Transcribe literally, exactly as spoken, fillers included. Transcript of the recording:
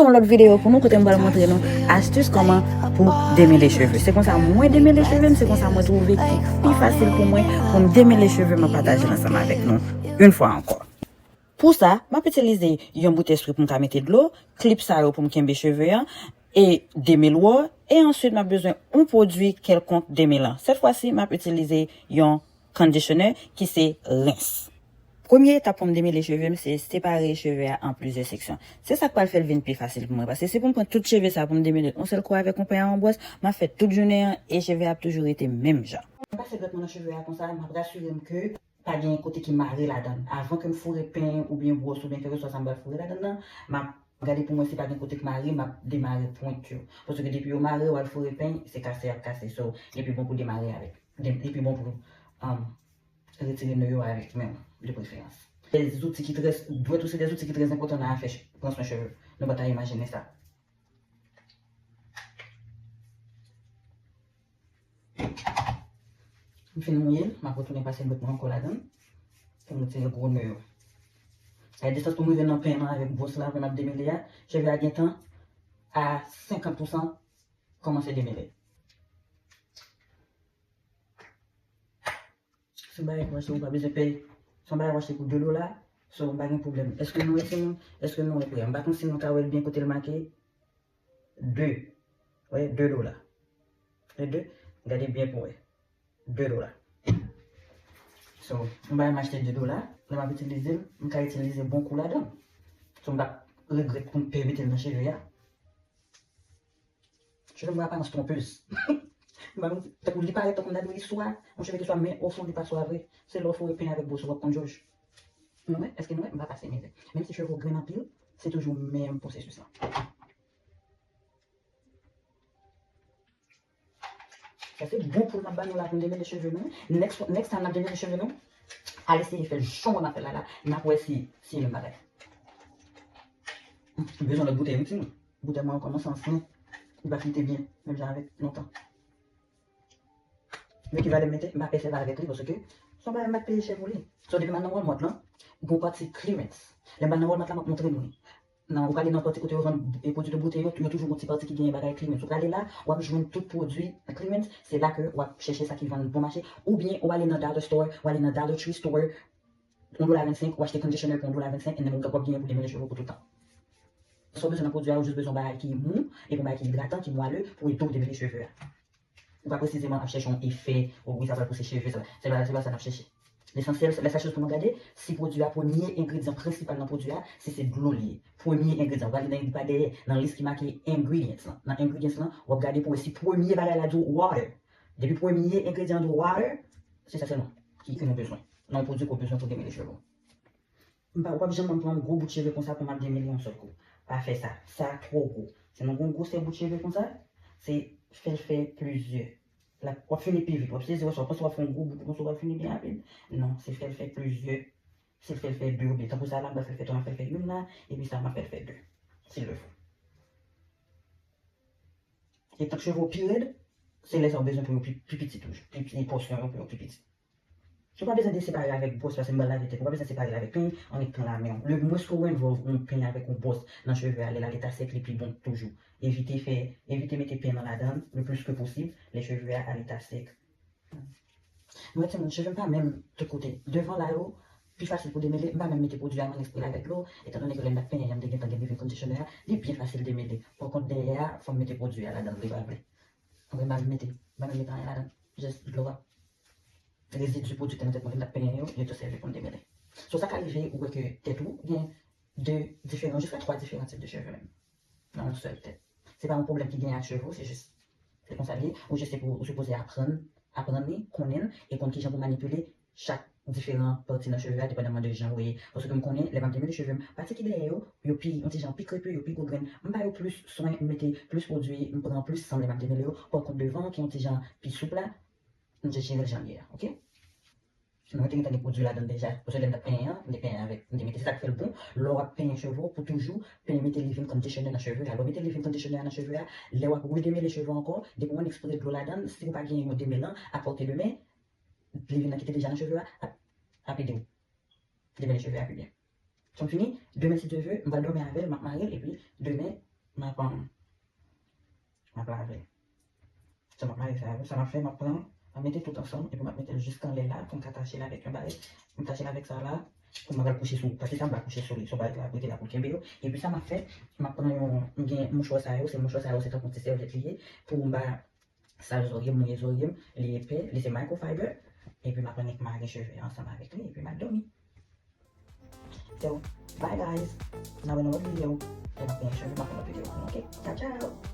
Yon lòt videyo pou nou kote m pral montre nou astis kòman pou demele cheve. Se konsa mwen demele cheve m, se konsa mwen twouve ki pi fasil pou mwen pou m demele cheve m, mwen pataje l ansanm avèk nou yon fwa ankò. Pou sa, m ap itilize yon boutèy spre pou m ka mete dlo, klip sa yo pou m kenbe cheve an, e demelwò, e answit m ap bezwen yon pwodui kèlkonk demelan. Sèt fwa si, m ap itilize yon conditioner ki se rens. Premye etap pou m demele cheve m, se separe cheve a an plizyè seksyon. Se sa k pral fè l vin pi fasil pou mwen. Paske si pou m pran tout cheve sa pou m demele l yon sèl kou avèk yon peny ak yon bwòs, m ap fè tout jounen an e cheve a ap toujou rete menm jan. Mwen pase dwèt mwen nan cheve a konsa, m ap rasire m ke pa gen kote ki mare ladan l. Avan ke m foure peny oubyen bwòs oubyen kèlkeswa sa m pral foure ladan l nan, m ap gade pou mwen si pa gen kote k mare, m ap demare pwent yo. Paske depi yo mare, w al foure peny, se kase y ap kase. So, li pi bon pou demare avèk. Li pi bon pou, um, retire nè yo avèk men w, de preferans. De zouti ki trè, dwèt ou se de zouti ki trè enpòtan nan afè ch-, pran swen cheve. Nou pa ta imajine sa. M fin mouye l, m ap retounen pase dwèt mwen ankò ladan l pou m retire gwo nè yo. Sa e distans pou m rive nan peny nan avèk bwòs la pou m ap demele a, cheve a gentan a senkant pousan kòmanse demele. Se yon bagay pou achte, ou pa bezwen peye. Se yon bagay pou achte pou de dola, so m pa gen pwoblèm. Èske nou wè si nou, èske nou wè prè a? M pa konn si nou ka wè l byen kote l make de. Wè, de dola. Wè de? Gade byen pou wè. De dola. So, yon bagay m achte de dola, lè m ap itilize l, m ka itilize bon kou ladan l. So, m p ap regrèt pou m peye mete l nan cheve a. Cheve m gen aparans twonpez. M pa konn, tankou li parèt tankou m ta di w li swa, yon cheve ki swa, men ofon li pa swa vre. Se lè w foure peny avèk bwòs ou w ap konn jòj. Nou wè, èske nou wè? M pa pase mizè. Menm si cheve w grenn anpil, se toujou menm pwosesis lan. Sa se bon poul m ap ba nou la pou n demele cheve nou. Next, next time n ap demele cheve nou, al eseye fè l jan mwen m ap fè l la la. N ap wè si, si e menm bagay. M bezwen lòt boutèy wi timoun. Boutèy mwen an kòmanse ansyen. Li pa fin te byen, menm jan avèk lontan. Men ki valè m mete, m pa pèsève avèk li, paske se yon bagay m pa t peye chè pou li. So, depi m al nan Walmart lan, gon pati clearance. Lè m al nan Walmart la, m ap montre nou li. Nan, ou prale nan pati kote yo vann e pwodui de bote yo, yo toujou gon ti pati ki genyen bagay clearance. Ou prale la, w ap jwenn tout pwodui clearance, se la ke w ap chèche sa ki vann bon mache. Oubyen ou ale nan Dollar Store, ou ale nan Dollar Tree Store, yon dola vennsenk, ou achte conditioner pou yon dola vennsenk, and then ou w ap genyen pou demele cheve w pou tout tan. Sa w bezwen nan pwodui a, ou jis bezwen yon bagay ki mou, epi yon bagay ki idratan, ki mwale, pou ede w demele cheve a. Ou pa presizeman ap chèche yon efè, o wi, sa pral pouse cheve, sa, se pa, se pa sa n ap chèche. Lesansyèl, lè sa chèche pou nou gade, si pwodui a, premye engredyan prensipal nan pwodui a, si se dlo li ye. Premye engredyan, ou prale nan pa dèyè, nan lis ki make ingredients lan. Nan ingredients lan, w ap gade pou wè si premye bagay la di w water. Depi premye engredyan an di w water, se sa sèlman ki, ke nou bezwen. Nan yon pwodui ke w bezwen pou demele cheve w. M pa, ou p ap janm wè m pran yon gwo bout cheve konsa pou m ap demele yon sèl kou. Pa fè sa. Sa twò gwo. Si nou gen yon gwosè bout cheve konsa, se fè l fè plizyè. L ap, w ap fini pi vit. W ap sezi wè sa, w panse w ap fè yon gwo bout konsa, w ap fini byen rapid. Non, se fè l fè plizyè. Si l fè l fè de oubyen tankou sa la, m pa fè l fè twa, m ap fè l fè youn la, epi sa, m ap fè l fè de. Si l le fo. E tank cheve w pi rèd, se lè sa w bezwen pou yo pi, pi piti toujou. Pi, pi, pòsyon yo pou yo pi piti. Ou pa bezwen de separe avèk bwòs, paske m ba l lave tèt, ou pa bezwen separe l avèk peny, annik pran lamen w. Le mwens ke w envolve yon peny avèk yon bwòs nan cheve a, lè l al eta sèk, li pi bon toujou. Evite fè, evite mete peny nan ladan l le plus que possible, lè cheve a al eta sèk. Nou wè timoun, cheve m pa menm tout kote. Devan la yo, pi fasil pou demele, m pa menm mete pwodui a, mwen eksprè l avèk dlo, etandone ke lè m t ap penyen an, m te gentan gen leave-in conditioner a, li byen fasil demele. Pòkont dèyè a, fò m mete pwodui a ladan l, vle pa vle. Mwen m pa menm mete, m pa menm mete anyen ladan l. Just dlo a. Rezidi pwodui ki te nan tèt mwen lè m t ap penyen yo, yo tou sèvi pou m demele. So, sa ka rive ou wè ke tèt ou gen de diferan, jiska twa diferan tip de cheve menm nan yon sèl tèt. Se pa yon pwoblèm ki genyen ak cheve w, se jis, se konsa l ye. Ou jis se pou, ou sipoze aprann, aprann li, konnen l, e konn kijan pou manipile chak diferan pati nan cheve a, depandaman de jan ou ye. Paske m konnen, lè m ap demele cheve m, pati ki dèyè yo, yo pi, yon ti jan pi krepe, yo pi gwo grenn. M ba yo plis swen, m mete plis pwodui, m pran plis san lè m ap demele yo. Pòkont devan an, ki yon ti jan pi soup la, m jis jere l jan l ye a, oke? Mwen te gentan gen pwodui ladan l deja. Paske lè m t ap penyen an, m te penyen avèk, m te mete, se sa k fè l bon. Lè w ap penyen cheve w, pou toujou penyen, mete leave-in conditioner nan cheve a. Lè w mete leave-in conditioner a nan cheve a, lè w ap redemele cheve w ankò, depi w eksprè dlo ladan l, si w pa gen yon demelan, à portée de main, leave-in nan ki te deja nan cheve a ap, ap ede w demele cheve a pi byen. Sa m fini, demen si Dye vle, m pral dòmi avè l, m ap mare l, epi demen, M ap, um, m ap lave. So, m ap lave sa yo. Sa m ap fè, m ap pran, m ap mete tout ansanm, epi m ap mete l jis anlè la, pou m ka tache l avèk yon bagay. M tache l avèk sa la, pou m pral kouche sou, paske sa m pral kouche sou li. So, bagay la, mete la pou l kenbe yo. Epi sa m ap fè, m ap pran yon, m gen mouchwa sa yo, se mouchwa sa yo, se tankou ti sèvyèt li ye, pou m ba sal zòrye m, mouye zòrye m, li epè, li se microfiber. Epi m ap annik mare cheve ansanm avèk li, epi m ap dòmi. So, bye guys. N a wè nan lòt videyo. Lè m ap pran cheve, m ap fè lòt videyo. Ok, ciao ciao.